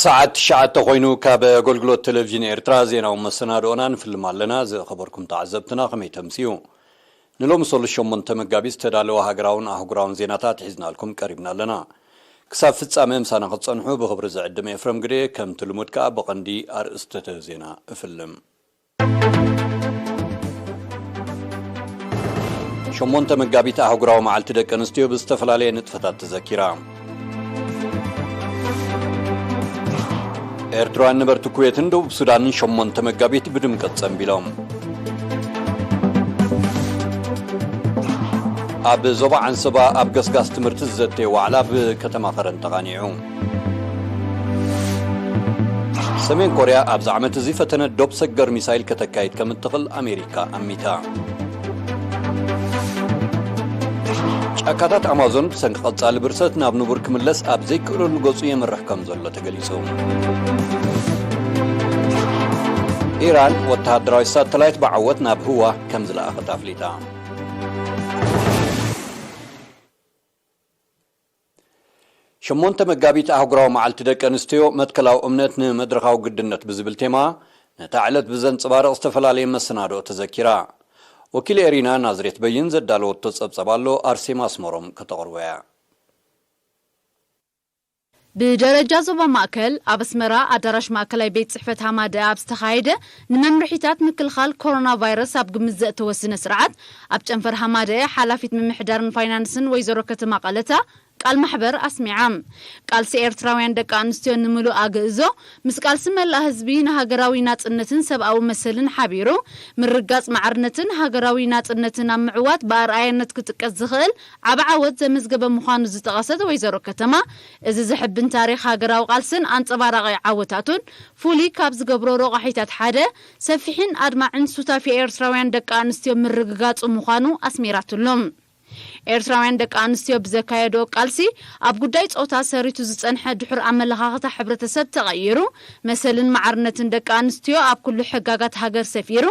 ሰዓት ትሽዓተ ኮይኑ ካብ ኣገልግሎት ቴሌቪዥን ኤርትራ ዜናዊ መሰናድኦና ንፍልም ኣለና። ዝኸበርኩም ተዓዘብትና ከመይ ተምስዩ? ንሎሚ ሰሉስ ሸሞንተ መጋቢት ዝተዳለወ ሃገራውን ኣህጉራውን ዜናታት ሒዝናልኩም ቀሪብና ኣለና። ክሳብ ፍጻመ ምሳና ክትጸንሑ ብኽብሪ ዝዕድም ኤፍረም ግደ። ከምቲ ልሙድ ከኣ ብቐንዲ ኣርእስተተ ዜና እፍልም። ሸሞንተ መጋቢት ኣህጉራዊ መዓልቲ ደቂ ኣንስትዮ ብዝተፈላለየ ንጥፈታት ተዘኪራ። ኤርትራውያን ነበርቲ ኩዌትን ደቡብ ሱዳንን ሸሞንተ መጋቢት ብድምቀት ጸንቢሎም። ኣብ ዞባ ዓንሰባ ኣብ ገስጋስ ትምህርቲ ዝዘተየ ዋዕላ ብከተማ ከረን ተቓኒዑ። ሰሜን ኮርያ ኣብዚ ዓመት እዚ ፈተነ ዶብ ሰገር ሚሳይል ከተካይድ ከም እትኽእል ኣሜሪካ ኣሚታ። ጫካታት ኣማዞን ብሰንኪ ቀጻሊ ብርሰት ናብ ንቡር ክምለስ ኣብ ዘይክእለሉ ገጹ የምርሕ ከም ዘሎ ተገሊጹ። ኢራን ወተሃደራዊ ሳተላይት ብዓወት ናብ ህዋ ከም ዝለኣኸት ኣፍሊጣ። ሸሞንተ መጋቢት ኣህጉራዊ መዓልቲ ደቂ ኣንስትዮ፣ መትከላዊ እምነት ንመድረኻዊ ግድነት ብዝብል ቴማ፣ ነታ ዕለት ብዘንጸባርቕ ዝተፈላለየ መሰናድኦ ተዘኪራ። ወኪል ኤሪና ናዝሬት በይን ዘዳለወቶ ጸብጸብ ኣሎ፣ ኣርሴማ ኣስመሮም ከተቕርቦ እያ። ብደረጃ ዞባ ማእከል፣ ኣብ ኣስመራ ኣዳራሽ ማእከላይ ቤት ጽሕፈት ሃማደኣ ኣብ ዝተኻየደ ንመምርሒታት ምክልኻል ኮሮና ቫይረስ ኣብ ግምት ዘእተወ ስነ ስርዓት፣ ኣብ ጨንፈር ሃማደኣ ሓላፊት ምምሕዳርን ፋይናንስን ወይዘሮ ከተማ ቀለታ ቃል ማሕበር ኣስሚዓ። ቃልሲ ኤርትራውያን ደቂ ኣንስትዮ ንምሉእ ኣግእዞ፣ ምስ ቃልሲ መላእ ህዝቢ ንሃገራዊ ናጽነትን ሰብኣዊ መሰልን ሓቢሩ፣ ምርጋጽ ማዕርነትን ሃገራዊ ናጽነትን ኣብ ምዕዋት ብኣርኣያነት ክጥቀስ ዝኽእል ዓቢ ዓወት ዘመዝገበ ምዃኑ ዝጠቐሰት ወይዘሮ ከተማ፣ እዚ ዘሕብን ታሪኽ ሃገራዊ ቃልስን ኣንጸባራቒ ዓወታቱን ፍሉይ ካብ ዝገብሮ ረቋሒታት ሓደ፣ ሰፊሕን ኣድማዕን ሱታፌ ኤርትራውያን ደቂ ኣንስትዮ ምርግጋጹ ምዃኑ ኣስሚራትሉ። ኤርትራውያን ደቂ ኣንስትዮ ብዘካየድኦ ቃልሲ፣ ኣብ ጉዳይ ጾታ ሰሪቱ ዝጸንሐ ድሑር ኣመለኻኽታ ሕብረተሰብ ተቐይሩ፣ መሰልን ማዕርነትን ደቂ ኣንስትዮ ኣብ ኩሉ ሕጋጋት ሃገር ሰፊሩ፣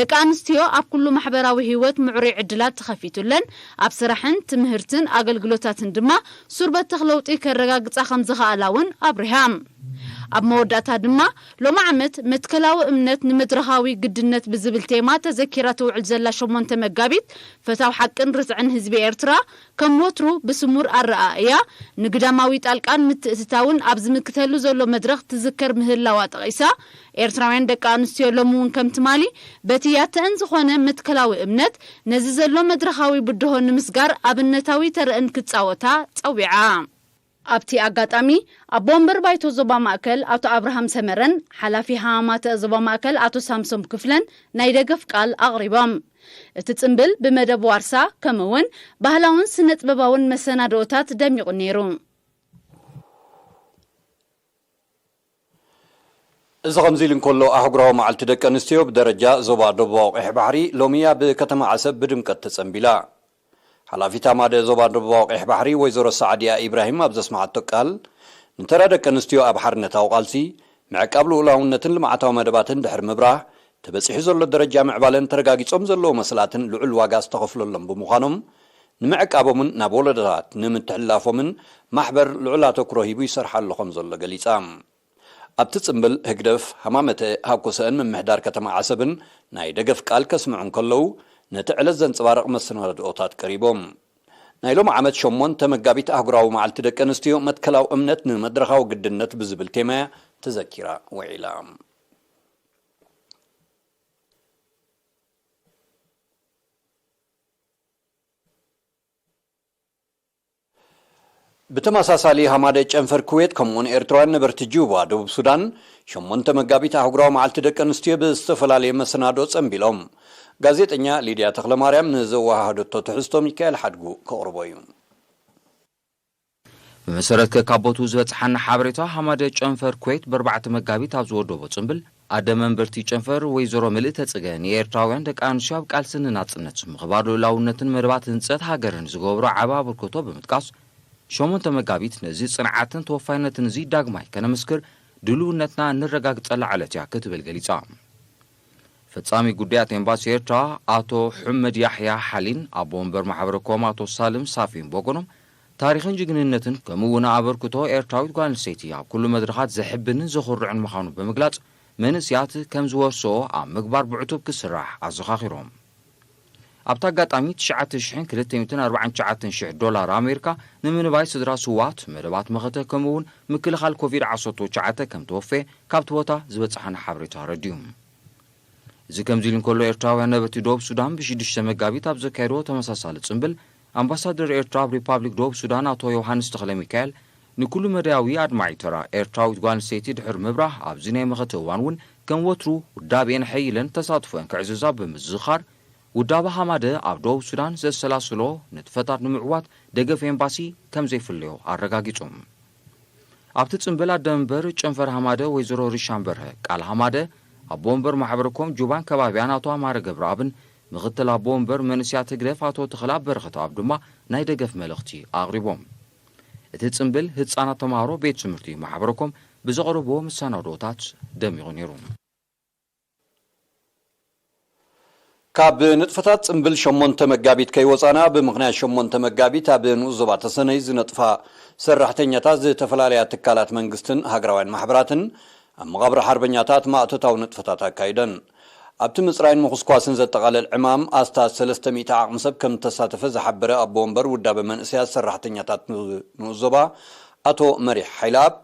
ደቂ ኣንስትዮ ኣብ ኩሉ ማሕበራዊ ህይወት ምዕሩይ ዕድላት ተኸፊቱለን፣ ኣብ ስራሕን ትምህርትን ኣገልግሎታትን ድማ ሱር በተኽ ለውጢ ከረጋግጻ ከም ዝኸኣላ እውን ኣብሪሃ። ኣብ መወዳእታ ድማ፣ ሎሚ ዓመት መትከላዊ እምነት ንመድረኻዊ ግድነት ብዝብል ቴማ ተዘኪራ ትውዕል ዘላ ሸሞንተ መጋቢት፣ ፈታው ሓቅን ርትዕን ህዝቢ ኤርትራ፣ ከም ወትሩ ብስሙር ኣረኣእያ፣ ንግዳማዊ ጣልቃን ምትእትታውን ኣብ ዝምክተሉ ዘሎ መድረኽ ትዝከር ምህላዋ ጠቒሳ፣ ኤርትራውያን ደቂ ኣንስትዮ ሎሚ እውን ከም ትማሊ፣ በቲ ያተአን ዝኾነ መትከላዊ እምነት፣ ነዚ ዘሎ መድረኻዊ ብድሆ ንምስጋር ኣብነታዊ ተረእን ክጻወታ ጸዊዓ። ኣብቲ ኣጋጣሚ፣ ኣቦ ወንበር ባይቶ ዞባ ማእከል ኣቶ ኣብርሃም ሰመረን ሓላፊ ሃማማተ ዞባ ማእከል ኣቶ ሳምሶም ክፍለን ናይ ደገፍ ቃል ኣቕሪቦም። እቲ ጽምብል ብመደብ ዋርሳ፣ ከምኡ'ውን ባህላውን ስነ-ጥበባውን መሰናድኦታት ደሚቑ ነይሩ። እዚ ከምዚ ኢሉ እንከሎ፣ ኣህጉራዊ መዓልቲ ደቂ ኣንስትዮ ብደረጃ ዞባ ደቡባዊ ቀይሕ ባሕሪ ሎሚ ኣብ ከተማ ዓሰብ ብድምቀት ተጸንቢላ። ሓላፊት ኣማደ ዞባ ደቡባዊ ቀይሕ ባሕሪ ወይዘሮ ሳዕድያ ኢብራሂም ኣብ ዘስመዓቶ ቃል፣ ንተራ ደቂ ኣንስትዮ ኣብ ሓርነታዊ ቃልሲ፣ ምዕቃብ ልኡላውነትን ልምዓታዊ መደባትን ድሕሪ ምብራህ፣ ተበጺሑ ዘሎ ደረጃ ምዕባለን ተረጋጊጾም ዘለዉ መሰላትን ልዑል ዋጋ ዝተኸፍለሎም ብምዃኖም፣ ንምዕቃቦምን ናብ ወለዶታት ንምትሕልላፎምን ማሕበር ልዑል ኣተኩሮ ሂቡ ይሰርሓሉ ከም ዘሎ ገሊጻ። ኣብቲ ጽምብል፣ ህግደፍ፣ ሃማመተ፣ ሃኮሰእን ምምሕዳር ከተማ ዓሰብን ናይ ደገፍ ቃል ከስምዑ እንከለዉ፣ ነቲ ዕለት ዘንጸባርቕ መሰናድኦታት ቀሪቦም። ናይ ሎሚ ዓመት ሸሞንተ መጋቢት ኣህጉራዊ መዓልቲ ደቂ ኣንስትዮ፣ መትከላዊ እምነት ንመድረኻዊ ግድነት ብዝብል ቴማ እያ ተዘኪራ ውዒላ። ብተመሳሳሊ፣ ሃማደ ጨንፈር ኩዌት፣ ከምኡውን ኤርትራውያን ነበርቲ ጁባ፣ ደቡብ ሱዳን፣ ሸሞንተ መጋቢት ኣህጉራዊ መዓልቲ ደቂ ኣንስትዮ ብዝተፈላለየ መሰናድኦ ጸንቢሎም። ጋዜጠኛ ሊድያ ተኽለማርያም ንዘወሃሃደቶ ትሕዝቶ ሚካኤል ሓድጉ ከቕርቦ እዩ። ብመሰረት ከካቦቱ ዝበጽሓና ሓበሬታ፣ ሃማደ ጨንፈር ኩዌት ብኣርባዕተ መጋቢት ኣብ ዝወደቦ ጽምብል፣ ኣደ መንበርቲ ጨንፈር ወይዘሮ ምልእተ ጽገ ንኤርትራውያን ደቂ ኣንስትዮ ኣብ ቃልሲ ንናጽነት፣ ምኽባር ልኡላውነትን መደባት ህንጸት ሃገርን ዝገብሮ ዓቢ ኣበርክቶ ብምጥቃስ፣ ሸሞንተ መጋቢት ነዚ ጽንዓትን ተወፋይነትን እዚ ዳግማይ ከነመስክር ድልውነትና ነረጋግጸላ ዕለት እያ ክትብል ገሊጻ። ፈጻሚ ጉዳያት ኤምባሲ ኤርትራ ኣቶ ሕመድ ያሕያ ሓሊን ኣቦ ወንበር ማሕበረ ኮም ኣቶ ሳልም ሳፊን ብወገኖም፣ ታሪኽን ጅግንነትን ከምኡ እውን ኣበርክቶ ኤርትራዊት ጓል ኣንስተይቲ ኣብ ኩሉ መድረኻት ዘሕብንን ዘኹርዕን ምዃኑ ብምግላጽ፣ መንእስያት ከም ዝወርስኦ ኣብ ምግባር ብዕቱብ ክስራሕ ኣዘኻኺሮም። ኣብቲ ኣጋጣሚ ትሽዓተ ሽሕን ክልተ ሚእትን ኣርባዓን ትሽዓተን ሽሕ ዶላር ኣሜሪካ ንምንባይ ስድራ ስውኣት፣ መደባት መኸተ ከምኡ እውን ምክልኻል ኮቪድ ዓሰርተ ትሽዓተ ከም ተወፈየ ካብቲ ቦታ ዝበጽሓና ሓበሬታ ኣረዲኡ። እዚ ከምዚ ኢሉ እንከሎ፣ ኤርትራውያን ነበርቲ ደቡብ ሱዳን ብሽዱሽተ መጋቢት ኣብ ዘካየድዎ ተመሳሳሊ ጽምብል፣ ኣምባሳደር ኤርትራ ኣብ ሪፓብሊክ ደቡብ ሱዳን ኣቶ ዮሃንስ ተኽለ ሚካኤል፣ ንኩሉ መዳያዊ ኣድማዒ ተራ ኤርትራዊት ጓል ኣንስተይቲ ድሕሪ ምብራህ፣ ኣብዚ ናይ መኸተ እዋን እውን ከም ወትሩ ውዳቤን ሐይለን ተሳትፎን ክዕዝዛ ብምዝኻር፣ ውዳበ ሃማደ ኣብ ደቡብ ሱዳን ዘሰላስሎ ንጥፈታት ንምዕዋት ደገፍ ኤምባሲ ከም ዘይፍለዮ ኣረጋጊጹ። ኣብቲ ጽምብል ኣደ መንበር ጨንፈር ሃማደ ወይዘሮ ሪሻን በርሀ፣ ቃል ሃማደ ኣቦ መንበር ማሕበረ ኮም ጁባን ከባቢያን ኣቶ ኣማረ ገብረኣብን፣ ምኽትል ኣቦ መንበር መንእስያት ህግደፍ ኣቶ ተኽላ በረኸት ኣብ ድማ ናይ ደገፍ መልእኽቲ ኣቕሪቦም። እቲ ጽምብል ህጻናት ተማሃሮ ቤት ትምህርቲ ማሕበረ ኮም ብዘቕረብዎ መሰናዶታት ደሚቑ ነይሩ። ካብ ንጥፈታት ጽምብል ሸሞንተ መጋቢት ከይወጻና፣ ብምኽንያት ሸሞንተ መጋቢት ኣብ ንኡስ ዞባ ተሰነይ ዝነጥፋ ሰራሕተኛታት ዝተፈላለያ ትካላት መንግስትን ሃገራውያን ማሕበራትን ኣብ መቓብር ሓርበኛታት ማእቶታዊ ንጥፈታት ኣካይደን። ኣብቲ ምጽራይን ምኹስኳስን ዘጠቓለል ዕማም ኣስታት ሰለስተ ሚእቲ ዓቕሚ ሰብ ከም ዝተሳተፈ ዝሓበረ ኣቦ ወንበር ውዳበ መንእሰያት ሰራሕተኛታት ንኡስ ዞባ ኣቶ መሪሕ ሓይለኣብ፣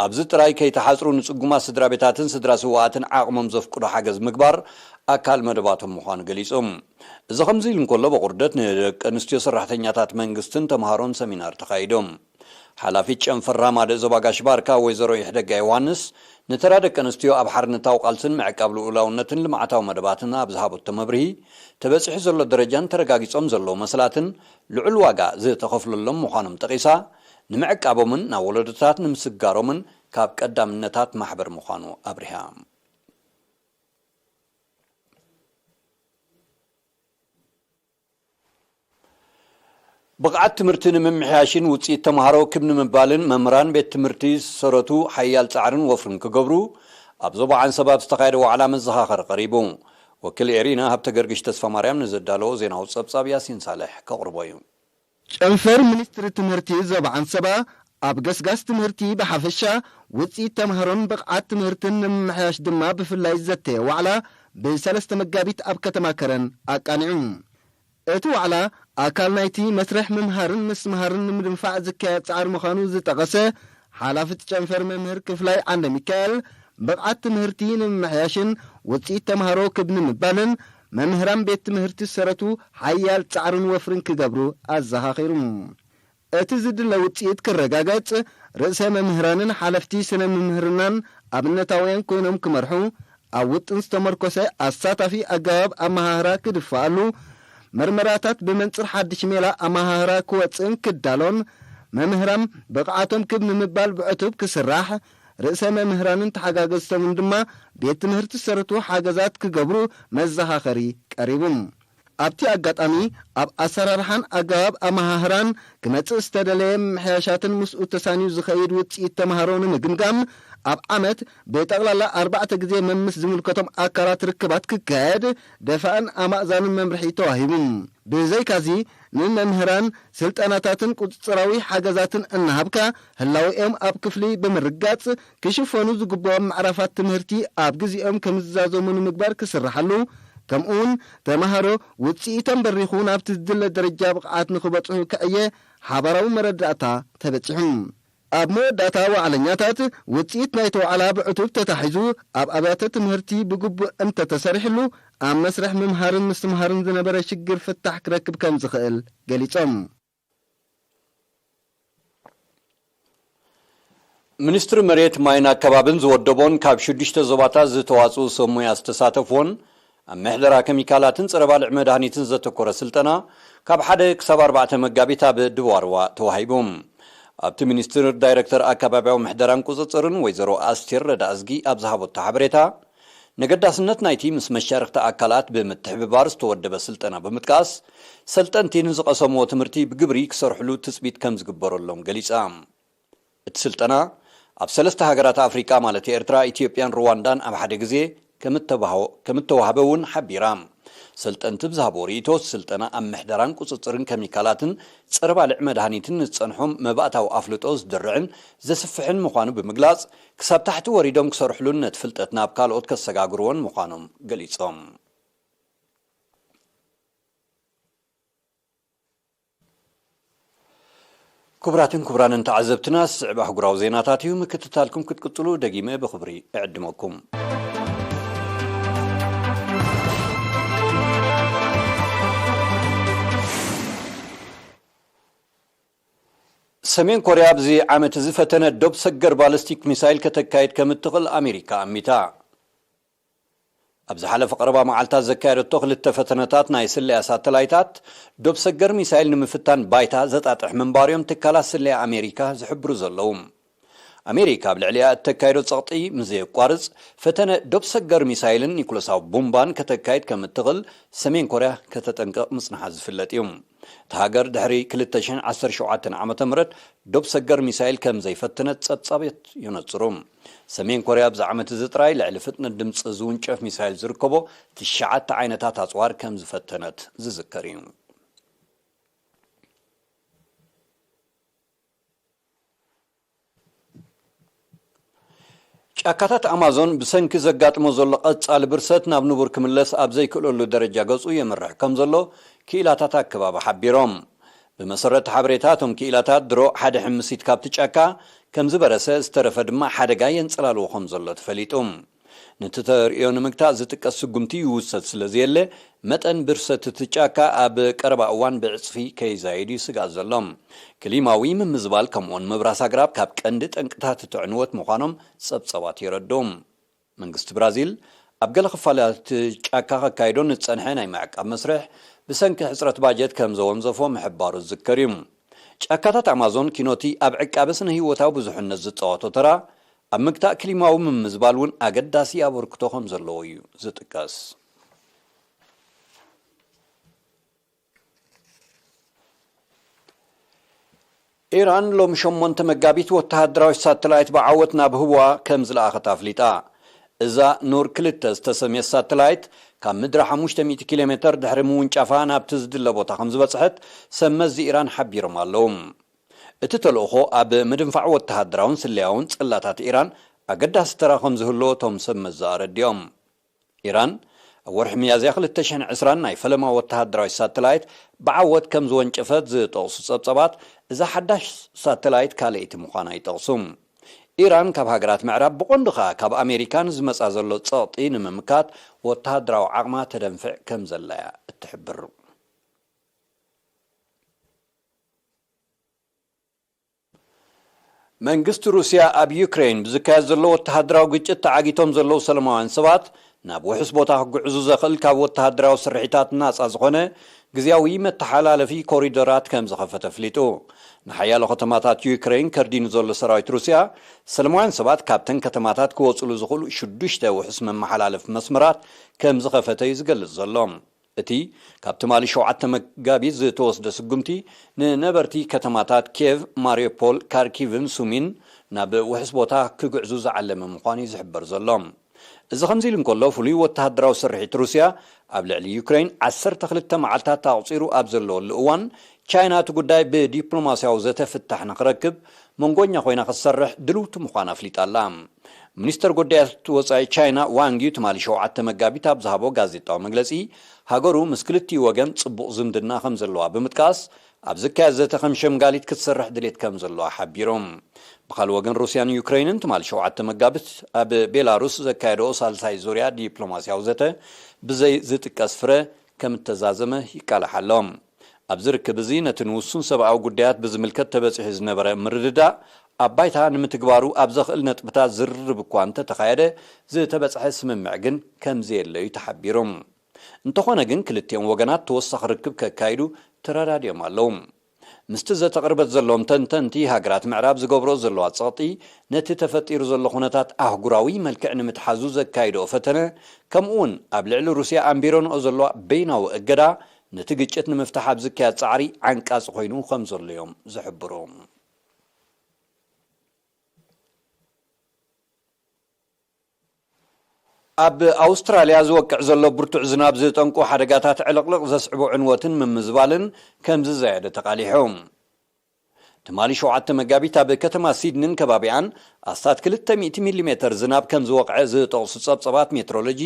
ኣብዚ ጥራይ ከይተሓጽሩ ንጽጉማት ስድራ ቤታትን ስድራ ስውኣትን ዓቕሞም ዘፍቅዶ ሓገዝ ምግባር ኣካል መደባቶም ምዃኑ ገሊጾም። እዚ ከምዚ ኢሉ እንከሎ፣ ብቑርደት ንደቂ ኣንስትዮ ሰራሕተኛታት መንግስትን ተምሃሮን ሰሚናር ተኻይዶም። ሓላፊት ጨንፈር ሃማደ ዞባ ጋሽ ባርካ ወይዘሮ ይሕደጋ ዮሃንስ፣ ንተራ ደቂ ኣንስትዮ ኣብ ሓርነታዊ ቃልስን ምዕቃብ ልኡላውነትን ልምዓታዊ መደባትን ኣብ ዝሃበቶ መብርሂ፣ ተበጺሑ ዘሎ ደረጃን ተረጋጊጾም ዘለዉ መሰላትን ልዑል ዋጋ ዝተኸፍለሎም ምዃኖም ጠቒሳ፣ ንምዕቃቦምን ናብ ወለዶታት ንምስጋሮምን ካብ ቀዳምነታት ማሕበር ምዃኑ ኣብሪሃ። ብቕዓት ትምህርቲ ንምምሕያሽን ውጽኢት ተምሃሮ ክብ ንምባልን መምህራን ቤት ትምህርቲ ዝሰረቱ ሓያል ጻዕርን ወፍርን ክገብሩ ኣብ ዞባ ዓንሰባ ኣብ ዝተኻየደ ዋዕላ መዘኻኸሪ ቀሪቡ። ወኪል ኤሪና ሃብተ ገርግሽ ተስፋ ማርያም ንዘዳለዎ ዜናዊ ጸብጻብ ያሲን ሳልሕ ከቕርቦ እዩ። ጨንፈር ሚኒስትሪ ትምህርቲ ዞባ ዓንሰባ ኣብ ገስጋስ ትምህርቲ ብሓፈሻ ውጽኢት ተምሃሮን ብቕዓት ትምህርትን ንምምሕያሽ ድማ ብፍላይ ዝዘተየ ዋዕላ ብሰለስተ መጋቢት ኣብ ከተማ ከረን ኣቃኒዑ። እቲ ዋዕላ ኣካል ናይቲ መስርሕ ምምሃርን ምስትምሃርን ንምድንፋዕ ዝካየድ ጻዕሪ ምዃኑ ዝጠቐሰ ሓላፊ እቲ ጨንፈር መምህር ክፍላይ ዓንደ ሚካኤል፣ ብቕዓት ትምህርቲ ንምምሕያሽን ውጽኢት ተምሃሮ ክብ ንምባልን መምህራን ቤት ትምህርቲ ዝሰረቱ ሓያል ጻዕርን ወፍርን ክገብሩ ኣዘኻኺሩ። እቲ ዝድለ ውጽኢት ክረጋገጽ፣ ርእሰ መምህራንን ሓለፍቲ ስነ ምምህርናን ኣብነታውያን ኮይኖም ክመርሑ፣ ኣብ ውጥን ዝተመርኮሰ ኣሳታፊ ኣገባብ ኣመሃህራ ክድፈኣሉ፣ መርመራታት ብመንጽር ሓድሽ ሜላ ኣመሃህራ ክወጽእን ክዳሎን፣ መምህራን ብቕዓቶም ክብ ንምባል ብዕቱብ ክስራሕ፣ ርእሰ መምህራንን ተሓጋገዝቶምን ድማ ቤት ትምህርቲ ዝሰረቱ ሓገዛት ክገብሩ መዘኻኸሪ ቀሪቡ። ኣብቲ ኣጋጣሚ፣ ኣብ ኣሰራርሓን ኣገባብ ኣመሃህራን ክመጽእ ዝተደለየ ምምሕያሻትን ምስኡ ተሳንዩ ዝኸይድ ውጽኢት ተምሃሮ ንምግምጋም፣ ኣብ ዓመት ብጠቕላላ ኣርባዕተ ግዜ መምስ ዝምልከቶም ኣካላት ርክባት ክካየድ ደፋእን ኣማእዛንን መምርሒ ተዋሂቡ። ብዘይካዚ፣ ንመምህራን ስልጠናታትን ቁጽጽራዊ ሓገዛትን እናሃብካ፣ ህላዌኦም ኣብ ክፍሊ ብምርጋጽ፣ ክሽፈኑ ዝግብኦም ምዕራፋት ትምህርቲ ኣብ ግዜኦም ከምዝዛዘሙ ንምግባር ክስርሓሉ፣ ከምኡውን ተምሃሮ ውጽኢቶም በሪኹ ናብቲ ዝድለ ደረጃ ብቕዓት ንኽበጽሑ ክዕየ ሓባራዊ መረዳእታ ተበጺሑ። ኣብ መወዳእታ ዋዕለኛታት፣ ውጽኢት ናይቲ ዋዕላ ብዕቱብ ተታሒዙ ኣብ ኣብያተ ትምህርቲ ብግቡእ እንተተሰሪሕሉ፣ ኣብ መስርሕ ምምሃርን ምስትምሃርን ዝነበረ ሽግር ፍታሕ ክረክብ ከም ዝኽእል ገሊጾም። ሚኒስትሪ መሬት፣ ማይን ኣከባብን ዝወደቦን ካብ ሽዱሽተ ዞባታት ዝተዋጽኡ ሰብ ሞያ ዝተሳተፍዎን ኣብ ምሕደራ ኬሚካላትን ጸረ ባልዕ መድሃኒትን ዘተኮረ ስልጠና ካብ ሓደ ክሳብ ኣርባዕተ መጋቢት ኣብ ድባርዋ ተዋሂቡ። ኣብቲ ሚኒስትር ዳይረክተር ኣከባቢያዊ ምሕደራን ቁጽጽርን ወይዘሮ ኣስቴር ረዳእዝጊ ኣብ ዝሃበቶ ሓበሬታ፣ ነገዳስነት ናይቲ ምስ መሻርኽቲ ኣካላት ብምትሕብባር ዝተወደበ ስልጠና ብምጥቃስ፣ ሰልጠንቲ ንዝቐሰምዎ ትምህርቲ ብግብሪ ክሰርሕሉ ትጽቢት ከም ዝግበረሎም ገሊጻ። እቲ ስልጠና ኣብ ሰለስተ ሃገራት ኣፍሪቃ ማለት ኤርትራ፣ ኢትዮጵያን ሩዋንዳን ኣብ ሓደ ግዜ ከም እተባሃወ-፣ ከም እተዋህበ እውን ሓቢራ። ሰልጠንቲ ብዝሃቦ ርእይቶ፣ ስልጠና ኣብ ምሕደራን ቁጽጽርን ኬሚካላትን ጸረ ባልዕ መድሃኒትን ንዝጸንሖም መባእታዊ ኣፍልጦ ዝድርዕን ዘስፍሕን ምዃኑ ብምግላጽ፣ ክሳብ ታሕቲ ወሪዶም ክሰርሕሉን ነቲ ፍልጠት ናብ ካልኦት ከሰጋግርዎን ምዃኖም ገሊጾም። ክቡራትን ክቡራንን ተዓዘብትና፣ ዝስዕብ ኣህጉራዊ ዜናታት እዩ። ምክትታልኩም ክትቅጽሉ ደጊመ ብኽብሪ እዕድመኩም። ሰሜን ኮርያ ኣብዚ ዓመት እዚ ፈተነ ዶብ ሰገር ባለስቲክ ሚሳይል ከተካይድ ከም እትኽእል ኣሜሪካ ኣሚታ። ኣብ ዝሓለፈ ቀረባ መዓልታት ዘካየደቶ ክልተ ፈተነታት ናይ ስለያ ሳተላይታት፣ ዶብ ሰገር ሚሳይል ንምፍታን ባይታ ዘጣጥሕ ምንባር እዮም ትካላት ስለያ ኣሜሪካ ዝሕብሩ ዘለዉ። ኣሜሪካ ኣብ ልዕሊኣ እተካይዶ ጸቕጢ ምዘየቋርጽ፣ ፈተነ ዶብ ሰገር ሚሳይልን ኒኩለሳዊ ቡምባን ከተካይድ ከም እትኽእል ሰሜን ኮርያ ከተጠንቅቕ ምጽንሓ ዝፍለጥ እዩ። እታ ሃገር ድሕሪ ክልተ ሽሕን ዓሰርተ ሸውዓተን ዓመተ ምህረት ዶብ ሰገር ሚሳይል ከም ዘይፈተነት ጸብጻባት የነጽሩ። ሰሜን ኮርያ ኣብዚ ዓመት እዚ ጥራይ ልዕሊ ፍጥነት ድምጺ ዝውንጨፍ ሚሳይል ዝርከቦ ትሽዓተ ዓይነታት ኣጽዋር ከም ዝፈተነት ዝዝከር እዩ። ጫካታት ኣማዞን ብሰንኪ ዘጋጥሞ ዘሎ ቀጻሊ ብርሰት ናብ ንቡር ክምለስ ኣብ ዘይክእለሉ ደረጃ ገጹ የምርሕ ከም ዘሎ ክኢላታት ኣከባቢ ሓቢሮም። ብመሰረት ሓበሬታ፣ እቶም ክኢላታት ድሮ ሓደ ሕምሲት ካብቲ ጫካ ከም ዝበረሰ፣ ዝተረፈ ድማ ሓደጋ የንጸላልዎ ከም ዘሎ ተፈሊጡ። ነቲ ተርእዮ ንምግታእ ዝጥቀስ ስጉምቲ ይውሰድ ስለ ዘየለ፣ መጠን ብርሰት እቲ ጫካ ኣብ ቀረባ እዋን ብዕጽፊ ከይዛየድ እዩ ስግኣት ዘሎ። ክሊማዊ ምምዝባል ከምኡውን ምብራስ ኣግራብ ካብ ቀንዲ ጠንቅታት እቲ ዕንወት ምዃኖም ጸብጸባት የረድኡ። መንግስቲ ብራዚል ኣብ ገለ ክፋላት ጫካ ከካይዶ ንጸንሐ ናይ ምዕቃብ መስርሕ ብሰንኪ ሕጽረት ባጀት ከም ዘወንዘፎ ምሕባሩ ዝዝከር እዩ። ጫካታት ኣማዞን ኪኖቲ ኣብ ዕቃበ ስነ ህይወታዊ ብዙሕነት ዝጻወቶ ተራ ኣብ ምግታእ ክሊማዊ ምምዝባል እውን ኣገዳሲ ኣበርክቶ ከም ዘለዎ እዩ ዝጥቀስ። ኢራን ሎሚ ሸሞንተ መጋቢት ወተሃደራዊ ሳተላይት ብዓወት ናብ ህዋ ከም ዝለኣኸት ኣፍሊጣ። እዛ ኑር ክልተ ዝተሰምየት ሳተላይት ካብ ምድሪ ሓሙሽተ ሚእቲ ኪሎ ሜተር ድሕሪ ምውንጫፋ ናብቲ ዝድለ ቦታ ከም ዝበጽሐት ሰብ መዚ ኢራን ሓቢሮም ኣለዉ። እቲ ተልእኾ ኣብ ምድንፋዕ ወተሃደራውን ስለያውን ጽላታት ኢራን ኣገዳሲ ተራ ከም ዝህልዎ እቶም ሰብ መዚ ኣረዲኦም። ኢራን ኣብ ወርሒ ሚያዝያ ክልተ ሽሕን ዕስራን ናይ ፈለማ ወተሃደራዊ ሳተላይት ብዓወት ከም ዝወንጨፈት ዝጠቕሱ ጸብጸባት፣ እዛ ሓዳሽ ሳተላይት ካልኣይቲ ምዃና ይጠቕሱ። ኢራን ካብ ሃገራት ምዕራብ ብቐንዱ ኸኣ ካብ ኣሜሪካ ንዝመጻ ዘሎ ጸቕጢ ንምምካት ወተሃደራዊ ዓቕማ ተደንፍዕ ከም ዘላ እያ እትሕብር። መንግስቲ ሩስያ ኣብ ዩክሬን ብዝካየድ ዘሎ ወተሃደራዊ ግጭት ተዓጊቶም ዘለዉ ሰላማውያን ሰባት ናብ ውሑስ ቦታ ክግዕዙ ዘኽእል ካብ ወተሃደራዊ ስርሒታት ናጻ ዝኾነ ግዝያዊ መተሓላለፊ ኮሪዶራት ከም ዝኸፈተ ኣፍሊጡ። ንሓያሎ ከተማታት ዩክሬን ከርዲኑ ዘሎ ሰራዊት ሩስያ፣ ሰላማውያን ሰባት ካብተን ከተማታት ክወጽሉ ዝኽእሉ ሽዱሽተ ውሑስ መመሓላለፊ መስመራት ከም ዝኸፈተ እዩ ዝገልጽ ዘሎ። እቲ ካብ ትማሊ ሸውዓተ መጋቢት ዝተወስደ ስጉምቲ፣ ንነበርቲ ከተማታት ኬቭ፣ ማሪዮፖል፣ ካርኪቭን ሱሚን ናብ ውሑስ ቦታ ክግዕዙ ዝዓለመ ምዃኑ እዩ ዝሕበር ዘሎ። እዚ ከምዚ ኢሉ እንከሎ፣ ፍሉይ ወተሃደራዊ ስርሒት ሩስያ ኣብ ልዕሊ ዩክሬን ዓሰርተ ክልተ መዓልታት ኣቑጺሩ ኣብ ዘለወሉ እዋን፣ ቻይና እቲ ጉዳይ ብዲፕሎማስያዊ ዘተ ፍታሕ ንኽረክብ መንጎኛ ኮይና ክትሰርሕ ድልውቲ ምዃና ኣፍሊጣ ኣላ። ሚኒስተር ጉዳያት ወጻኢ ቻይና ዋንግ ዩ ትማሊ ሸውዓተ መጋቢት ኣብ ዝሃቦ ጋዜጣዊ መግለጺ፣ ሃገሩ ምስ ክልቲኡ ወገን ጽቡቕ ዝምድና ከም ዘለዋ ብምጥቃስ፣ ኣብ ዝካየድ ዘተ ከም ሸምጋሊት ክትሰርሕ ድሌት ከም ዘለዋ ሓቢሩ። ብኻልእ ወገን፣ ሩስያን ዩክሬንን ትማሊ ሸውዓተ መጋቢት ኣብ ቤላሩስ ዘካየደኦ ሳልሳይ ዙርያ ዲፕሎማስያዊ ዘተ ብዘይ ዝጥቀስ ፍረ ከም እተዛዘመ ይቃላሕ ኣሎ። ኣብዚ ርክብ እዚ፣ ነቲ ንውሱን ሰብኣዊ ጉዳያት ብዝምልከት ተበጺሑ ዝነበረ ምርድዳእ ኣብ ባይታ ንምትግባሩ ኣብ ዘኽእል ነጥብታት ዝርርብ እኳ እንተተኻየደ፣ ዝተበጽሐ ስምምዕ ግን ከም ዘየለ እዩ ተሓቢሩ። እንተኾነ ግን፣ ክልቲኦም ወገናት ተወሳኺ ርክብ ከካይዱ ተረዳዲኦም ኣለዉ። ምስቲ ዘተ ቅርበት ዘለዎም ተንተንቲ፣ ሃገራት ምዕራብ ዝገብሮ ዘለዋ ጸቕጢ፣ ነቲ ተፈጢሩ ዘሎ ኩነታት ኣህጉራዊ መልክዕ ንምትሓዙ ዘካይድኦ ፈተነ፣ ከምኡውን ኣብ ልዕሊ ሩስያ ኣንቢረንኦ ዘለዋ በይናዊ እገዳ፣ ነቲ ግጭት ንምፍታሕ ኣብ ዝካየድ ጻዕሪ ዓንቃጺ ኮይኑ ከም ዘሎ እዮም ዝሕብሩ። ኣብ ኣውስትራልያ ዝወቅዕ ዘሎ ብርቱዕ ዝናብ ዝጠንቁ ሓደጋታት ዕልቕልቕ ዘስዕቡ ዕንወትን ምምዝባልን ከም ዝዘየደ ተቓሊሑ። ትማሊ ሸውዓተ መጋቢት ኣብ ከተማ ሲድኒን ከባቢኣን ኣስታት ክልተ ሚእቲ ሚሊሜተር ዝናብ ከም ዝወቕዐ ዝጠቕሱ ጸብጸባት ሜትሮሎጂ፣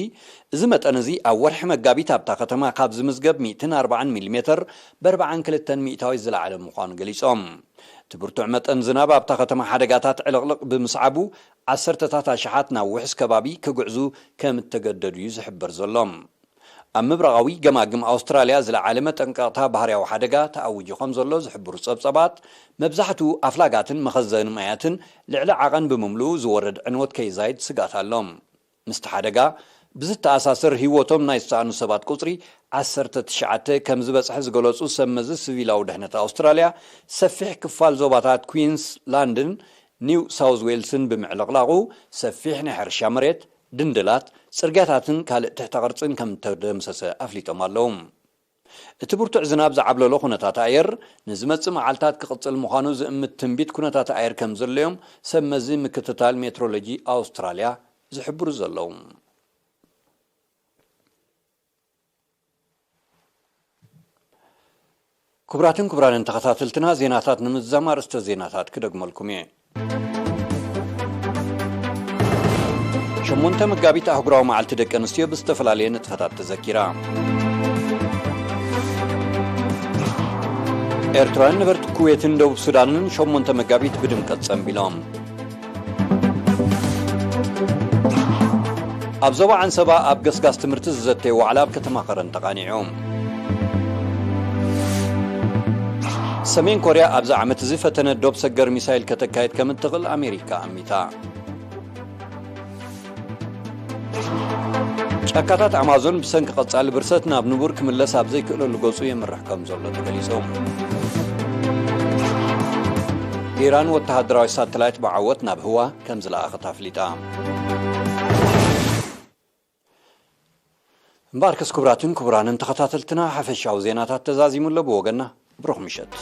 እዚ መጠን እዚ ኣብ ወርሒ መጋቢት ኣብታ ከተማ ካብ ዝምዝገብ ሚእትን ኣርባዓን ሚሊሜተር ብኣርባዓን ክልተን ሚእታዊት ዝለዓለ ምዃኑ ገሊጾም። እቲ ብርቱዕ መጠን ዝናብ ኣብታ ከተማ ሓደጋታት ዕልቕልቕ ብምስዓቡ፣ ዓሰርተታት ኣሽሓት ናብ ውሑስ ከባቢ ክግዕዙ ከም እተገደዱ እዩ ዝሕበር ዘሎ። ኣብ ምብራቓዊ ገማግም ኣውስትራልያ ዝለዓለ መጠንቀቕታ ባህርያዊ ሓደጋ ተኣዊጁ ከም ዘሎ ዝሕብሩ ጸብጸባት፣ መብዛሕትኡ ኣፍላጋትን መኸዘኒ ማያትን ልዕሊ ዓቐን ብምምልኡ ዝወርድ ዕንወት ከይዛይድ ስግኣት ኣሎ። ምስቲ ሓደጋ ብዝተኣሳሰር ህይወቶም ናይ ዝሰኣኑ ሰባት ቁጽሪ ዓሰርተ ትሽዓተ ከም ዝበጽሐ ዝገለጹ ሰብ መዚ ሲቪላዊ ድሕነት ኣውስትራልያ፣ ሰፊሕ ክፋል ዞባታት ኩዊንስላንድን ኒው ሳውዝ ዌልስን ብምዕልቕላቑ ሰፊሕ ናይ ሕርሻ መሬት፣ ድንድላት፣ ጽርግያታትን ካልእ ትሕተ ቅርጽን ከም እተደምሰሰ ኣፍሊጦም ኣለዉ። እቲ ብርቱዕ ዝናብ ዝዓብለሎ ኩነታት ኣየር ንዝመጽእ መዓልታት ክቕጽል ምዃኑ ዝእምት ትንቢት ኩነታት ኣየር ከም ዘሎ'ዮም ሰብ መዚ ምክትታል ሜትሮሎጂ ኣውስትራልያ ዝሕብሩ ዘለዉ። ክቡራትን ክቡራንን ተኸታተልትና፣ ዜናታት ንምዝዛም ኣርእስተ ዜናታት ክደግመልኩም እየ። ሸሞንተ መጋቢት ኣህጉራዊ መዓልቲ ደቂ ኣንስትዮ ብዝተፈላለየ ንጥፈታት ተዘኪራ። ኤርትራውያን ነበርቲ ኩዌትን ደቡብ ሱዳንን ሸሞንተ መጋቢት ብድምቀት ጸንቢሎም። ኣብ ዞባ ዓንሰባ ኣብ ገስጋስ ትምህርቲ ዝዘተየ ዋዕላ ኣብ ከተማ ከረን ተቓኒዑ። ሰሜን ኮርያ ኣብዚ ዓመት እዚ ፈተነ ዶብ ሰገር ሚሳይል ከተካይድ ከም እትኽእል ኣሜሪካ ኣሚታ። ጫካታት ኣማዞን ብሰንኪ ቀጻሊ ብርሰት ናብ ንቡር ክምለስ ኣብ ዘይክእለሉ ገጹ የምርሕ ከም ዘሎ ተገሊጹ። ኢራን ወተሃደራዊ ሳተላይት ብዓወት ናብ ህዋ ከም ዝለኣኸት ኣፍሊጣ። እምበኣርከስ ክቡራትን ክቡራንን ተኸታተልትና፣ ሓፈሻዊ ዜናታት ተዛዚሙ ኣሎ። ብወገንና ብሩኽ ምሸት።